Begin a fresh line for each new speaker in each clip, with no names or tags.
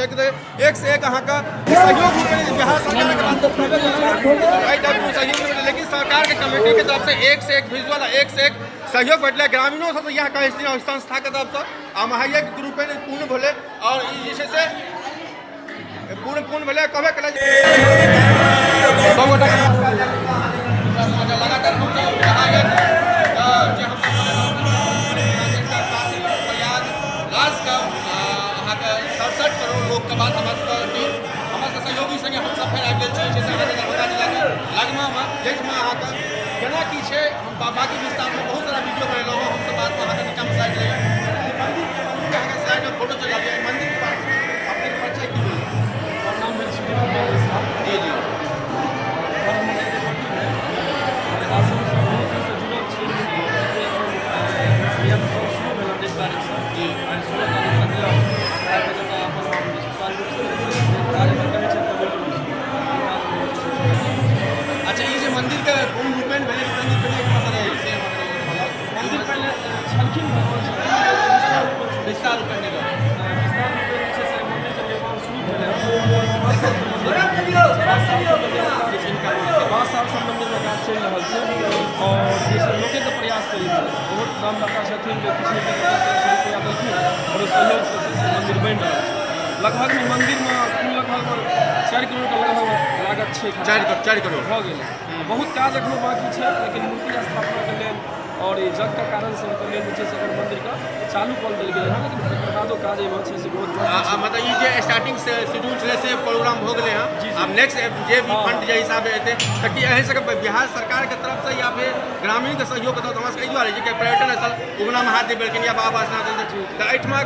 एक से एक अहाँके सहयोग रूपमे बिहार सरकारके बात एहि टाइपके सहयोग नहि भेटलै, लेकिन सरकारके कमिटीके तरफसँ एक से एक विजुअल आ एक से एक सहयोग भेटलै। ग्रामीणो सबसँ इएह कहै छी ओहि संस्थाके तरफसँ आ महायज्ञ रूपेण पूर्ण भेलै आओर ई जे छै से पूर्ण पूर्ण भेलै। कहबे केलै जे सब गोटाके नमस्कार। लगातार हमसब महायज्ञ जे हमसब काशी प्रयाग राजके अहाँके 67 करोड़ लोकके बाद हमर सबके टीम, हमर सबके सहयोगी सङ्गे हमसब फेर आबि गेल छी जे छै से अहाँके दरभंगा जिलाके लगमामे, जाहिठमा अहाँके केना की छै हम बाकी विस्तारमे बहुत सारा वीडियो बनेलहुँ हँ। हमसब बादमे अहाँके नीचाँमे स्लाइड लैए मन्दिरके अहाँके स्लाइडमे फोटो चलि रहल यऽ। मन्दिरके बारेमे अपनेके परिचय की भेल?
हमर नाम भेल सुधीर कुमार मिश्रा।
जी जी।
घर हमर बेनीपट्टी भेल। आश्रमसँ बहुत दिनसँ जुड़ल छी। शुरू भेल 1 तारीखसँ। आइ 16 तारीख तक यऽ। आइ तक एतऽ अपन हम जे छै सुचारू रूपसँ जे छै से कार्यमे कहै छै तऽ
अच्छा, ई जे मन्दिरके पूर्ण रूपेण भेलै कि मन्दिर पहिने एकमा से रहै से हमरा कनि बताउ।
मन्दिर पहिले छलखिन, भगवान छलखिन, विस्तार रूपमे छलै।
विस्तार रूपेण नहि रहै।
विस्तार रूपमे जे छै से मन्दिरके निर्माण शुरू भेलै हँ। 5 सालसँ मन्दिरमे काज, 5 सालसँ मन्दिरमे काज चलि रहल छै आओर जे छै लोकेके प्रयाससँ ई भेलै। बहुत दानदाता छथिन जे किछु ने किछु अपना तरफसँ रुपैआ देलखिन आओर ओहि सहयोगसँ छै से मन्दिर बनि रहल छै। लगभगमे मन्दिरमे कुल लगभगमे 4 करोड़के लगभग लागत छै।
4 करोड़, 4 करोड़।
भऽ गेलै। बहुत काज एखनो बाँकी छै, लेकिन मूर्ति स्थापनाके लेल आओर ई यज्ञके कारण सबके लेल जे छै से एखन मन्दिरके चालू कऽ देल गेलै हँ, लेकिन एकर बादो काज एहिमे छै से बहुत बाँकी छै।
मतलब ई जे स्टार्टिंग से शेड्यूल छलै से प्रोग्राम भऽ गेलै हँ।
जी।
आब नेक्स्ट जे भी फंड जे हिसाबे एतै तऽ की एहि सबके बिहार सरकारके तरफसँ या फिर ग्रामीणके सहयोगके तरफ? हमरा सबके एहि दुआरे जे कि पर्यटन स्थल उगना महादेव भेलखिन या बाबा बैद्यनाथ, तऽ एहिठमा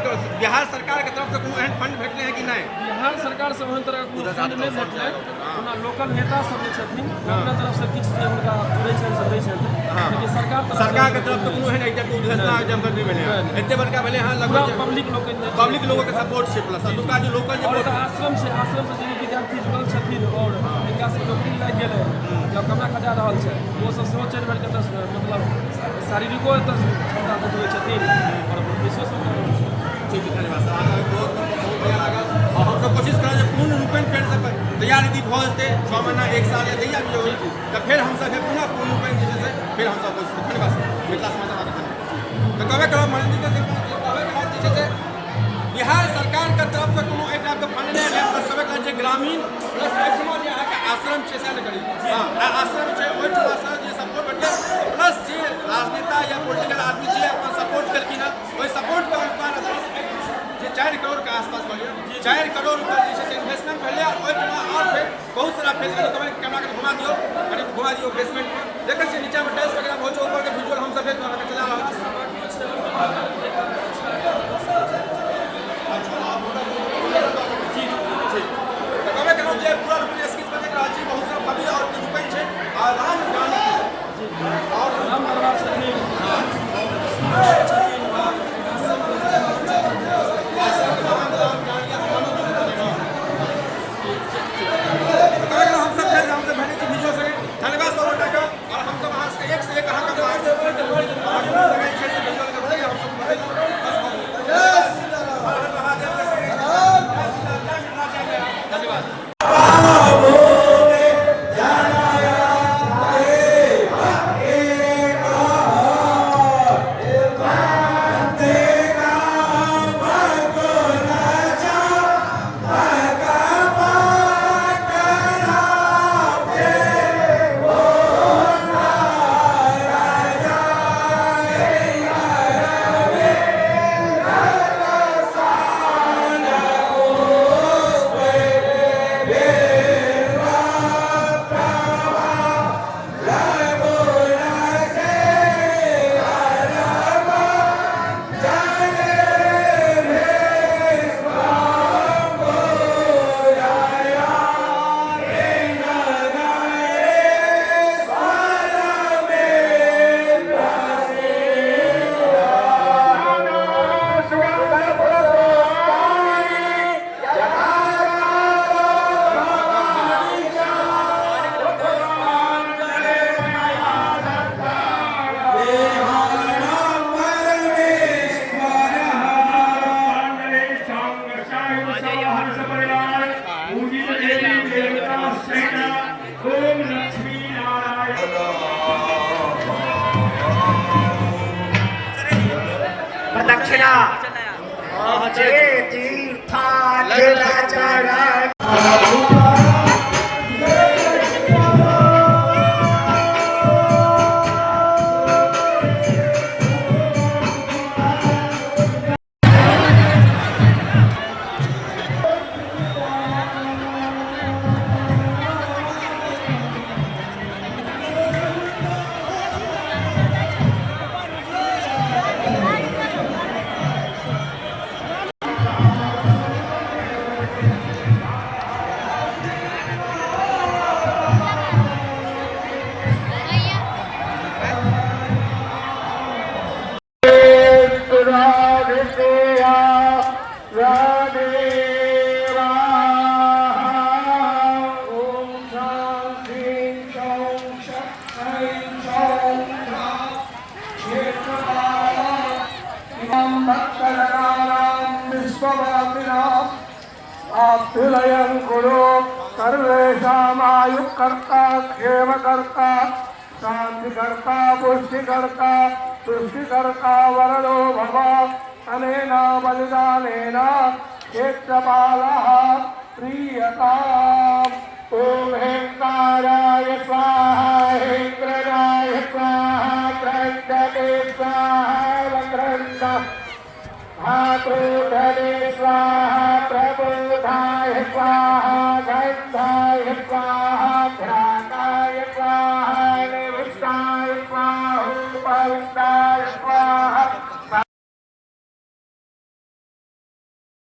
बिहार सरकारके तरफसँ कोनो एहन फंड भेटलै हँ कि नहि?
बिहार सरकारसँ ओहन तरहक कोनो फंड नहि भेटलै। ओना लोकल नेता सब जे छथिन ओ अपना तरफसँ किछु जे हुनका जुड़ै छनि से दै छथिन, लेकिन सरकार तरफसँ
सरकारके तरफसँ कोनो एहन एहि टाइपके उद्घोषणा जमकर नहि भेलै हँ। एते बड़का भेलै हँ।
पूरा
लगभग
पब्लिक लोक
पब्लिक लोगोके सपोर्ट छै, प्लस एतुका जे लोकल जे
आओर एतऽ आश्रम छै। आश्रमसँ जे भी विद्यार्थी जुड़ल छथिन आओर जिनका सबके नौकरी लागि गेलै या कमा खटा रहल छै, ओ सब सेहो चलि बेर एतऽ मतलब शारीरिको एतऽ क्षमता देखबै छथिन आओर अपन पैसो सब दऽ रहल छै।
ठीक छै, धन्यवाद सर। अहाँके बहुत बहुत बढ़िआँ लागल आओर हमसब कोशिश करब जे पूर्ण रूपेण फेरसँ तैयार यदि भऽ जेतै, 6 महीना, एक साल या जहिया भी होय, तऽ फेर हमसब फेर पुनः पूर्ण रूपेण जे छै से फेर हमसब कोशिश करब। धन्यवाद सर। मिथिला समाचार अहाँके धन्यवाद। तऽ कहबे करब मन्दिरके कहबे करब जे छै से बिहार सरकारके तरफसँ कोनो एहि टाइपके फंड नहि एलै। प्लस कहबे करब जे ग्रामीण प्लस एहिठमा जे अहाँके आश्रम छै से नहि करी, हँ, आश्रम छै, ओहिठमासँ जे सपोर्ट भेटलै, प्लस जे राजनेता या पोलिटिकल आदमी जे अपन सपोर्ट केलखिन हँ, ओहि सपोर्टके अनुसार जे 4 करोड़के आसपास कहलियै, 4 करोड़ रुपया जे छै से इन्वेस्टमेंट भेलै। आ ओहिठमा आओर फेर बहुत सारा फेज कैमरा कनि घुमा दियौ, कनि घुमा दियौ। बेसमेंटमे देखै छियै नीचाँमे टाइल्स वगैरह बहुत छै। ऊपरके विजुअल हमसब फेर अहाँके चला रहल छी। ठीक, तऽ कहबे केलहुँ जे पूरा रूपे स्क्रीन पर देख रहल छी, बहुत सारा भव्य आओर रूपे छै आ राम जानकी आओर
राम दरबार छथिन, छथिन
राम जानकी हनुमान। हमसब फेर हमसब भेटै छी वीडियो संगे। धन्यवाद सब गोटाके। आओर हमसब अहाँ सबके एक से एक अहाँके सकै छै से वीडियो हमसब
जयं कुरु। सर्वेषामायुकर्ता क्षेमकर्ता शान्तिकर्ता पुष्टिकर्ता तुष्टिकर्ता वरदो भव। अनेन बलिदानेन क्षेत्रपालः प्रीयताम्। ॐ हेङ्काराय स्वाहा, हेङ्ग्रजाय स्वाहा, क्रन्दते स्वाहा, वक्रन्द भातृधने स्वाहा, प्रबोधाय स्वाहा, गन्धाय स्वाहा, घ्राणाय स्वाहा, निविष्टाय स्वाहोपविष्टाय